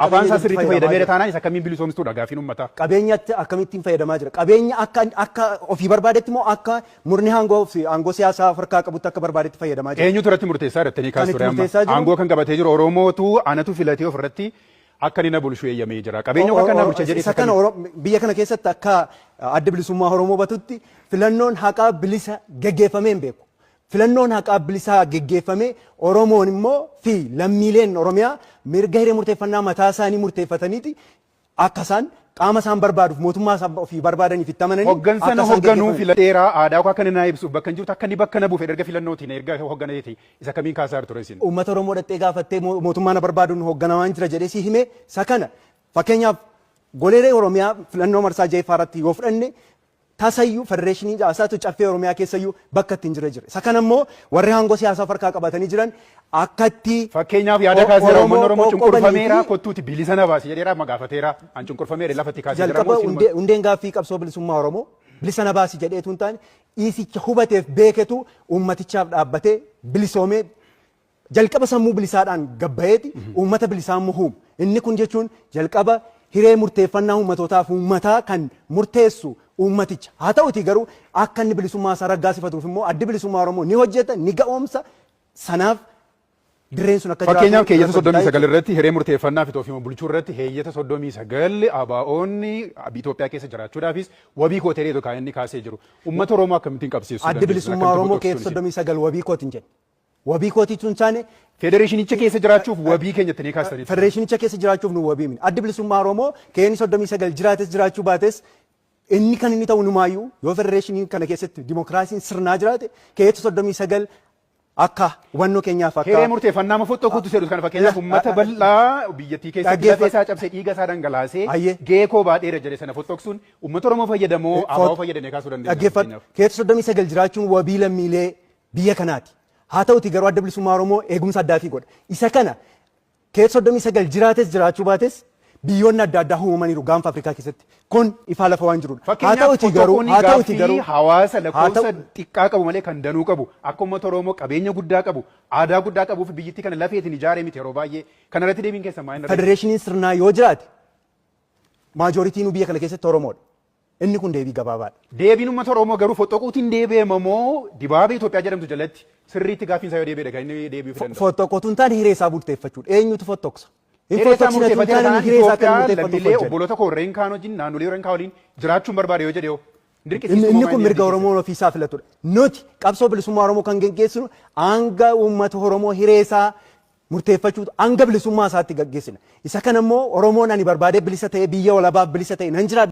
Afaan isaa Qabeenya sirriitti itti fayyadameera fayyadamaa taanaan isa akkamiin bilisoomstuudha gaafiin uummataa. Qabeenyatti akkamittiin fayyadamaa jira? Qabeenya akka ofii barbaadetti moo akka murni aangoo fi aangoo siyaasaa of harkaa qabutti akka barbaadetti fayyadamaa jira? Eenyutu irratti murteessaa jettanii Kan kaastu itti ture amma? murteessaa jiru- Aangoo kan qabatee jiru Oromootu anatu filatee ofirratti akka inni na bulchu eeyyamee jira. Qabeenya akka na bulcha jedhee Isa kana biyya kana keessatti akka Adda Bilisummaa Oromoo hubatutti filannoon haqaa bilisa geggeeffamee hin beeku. Filannoon haqaa bilisaa geggeeffamee Oromoon immoo fi lammiileen Oromiyaa mirga hiree murteeffannaa mataa isaanii murteeffataniiti akka isaan qaama isaan barbaaduuf mootummaa isaan ofii barbaadaniif itti amananii Hoggansa akka na isaan hogganuu geggeeffaman. filadheera, aadaa koo akka inni naa ibsuuf bakka hin jirutti akka inni bakka na buufe erga filannootiin erga hogganateeti isa kamiin kaasaa ture isin? Uummata Oromoo dhattee gaafattee mootummaa na barbaaduun hogganamaan jira jedhee si hime. Isa kana fakkeenyaaf goleelee Oromiyaa filannoo marsaa ja'affaa irratti yoo fudhanne, tasayyuu federeeshinii caasaatu Caffee Oromiyaa keessayyuu bakka ittiin jira jira. Isa kana immoo warri aangoo siyaasaa of harkaa qabatanii jiran akka itti Fakkeenyaaf yaada kaaseera, uummanni Oromoo Oromoo qoqqobanii cunqurfameera, fi kottuuti bilisa na baasi jedheera, amma gaafateera, an cunqurfameera lafatti kaasee jira jalqaba moo isinuma? Hundeen gaaffii qabsoo bilisummaa Oromoo bilisa na baasi jedheetu hin taane, dhiisicha hubateef beeketu uummatichaaf dhaabbatee bilisoomee jalqaba sammuu bilisaadhaan gabbayeeti uummata bilisaa immoo huuma. Inni kun jechuun jalqaba hiree murteeffannaa uummatootaaf uummataa kan murteessu uummaticha. Haa ta'uti garuu akka inni bilisummaa isaa raggaasifatuuf immoo Addi Bilisummaa Oromoo ni hojjeta, ni ga'oomsa, sanaaf dirreen sun akka jiraatu Fakkeenyaaf keeyyata irratti hojjetaa 39 jechuudha. Irratti hiree murteeffannaa fi toofima bulchuu irratti heeyyata 39 ABO'n Itoophiyaa keessa jiraachuudhaafis wabii koo ta'eetu kan inni kaasee jiru. Uummata Oromoo akkamittiin qabsiisuu Addi dandeessu? Bilisummaa Akkamitti Oromoo keeyyata botoksuu isin? 39 wabii kootiin jedhe. Wabii kootiitu hin taane. Federeeshinicha keessa jiraachuuf wabii keenya jettanii kaastanii. Federeeshinicha keessa jiraachuuf nu wabii miti. Addi Bilisummaa Oromoo keeyyanni 39 jiraates jiraachuu baates, inni kan inni ta'u numaayyuu yoo federeeshinii kana keessatti dimokiraasiin sirnaa jiraate, keeyyata 39 akka hubannoo keenyaaf akka Hiree murteeffannaa ma foxxokuutu jedhu kana, fakkeenyaaf uummata bal'aa biyyattii keessatti lafee isaa cabsee, dhiiga isaa dhangalaasee gahee koo baadheera jedhe sana foxxoksuun uummata Oromoo fayyadamoo ABO fayyadamee kaasuu dandeenya Dhaggeeffadhu. fakkeenyaaf. Keeyyata 39 jiraachuun wabii lammiilee biyya kanaati. Haa ta'uti garuu Adda Bilisummaa Oromoo eegumsa addaatii godha. Isa kana keeyyata 39 jiraates jiraachuu baates biyyoonni adda addaa uumamaniiru gaanfa Afrikaa keessatti. Kun ifaa lafa waan jirudha. Haa Fakkeenyaaf ta'uti garuu foxxokuun haa ta'uti gaaffii garuu hawaasa haa lakkoofsa ta'u xiqqaa qabu malee kan danuu qabu, akka uummata Oromoo qabeenya guddaa qabu, aadaa guddaa qabuu fi biyyittii kana lafeetiin ijaaree miti yeroo baay'ee. Kana irratti deebiin keessan maal inni? Federeeshiniin sirnaa yoo jiraate maajoritiin biyya kana keessatti Oromoodha. Inni kun deebii gabaabaadha. Deebiin uummata Oromoo garuu foxxoquutiin deebi'eema moo dibaabee Itoophiyaa jedhamtu jalatti sirriitti gaaffiin isaa yoo deebi'edha kan inni deebi'uu danda'u? Foxxoqotu hin taane, hiree isaa murteeffachuudha. Eenyutu foxxoqsa? Hin Hiree isaa foxxoqsina tun murteeffatee taane, taanaan hiree isaa akka inni Itoophiyaa murteeffatuuf lammiilee hojjenna. obboloota koo warreen kaan wajjin, naannolee warreen kaan waliin jiraachuun barbaade yoo jedhe hoo? Inni Dirqisiistuu inni moo kun maal mirga inni Oromoon ofiisaa filatudha. Nuti qabsoo bilisummaa Oromoo kan geggeessinu hanga uummata Oromoo hiree isaa murteeffachuutu hanga bilisummaa isaatti gaggeessina. Isa kana immoo Oromoon ani barbaadee bilisa ta'ee biyya walabaaf bilisa ta'e nan jiraadha.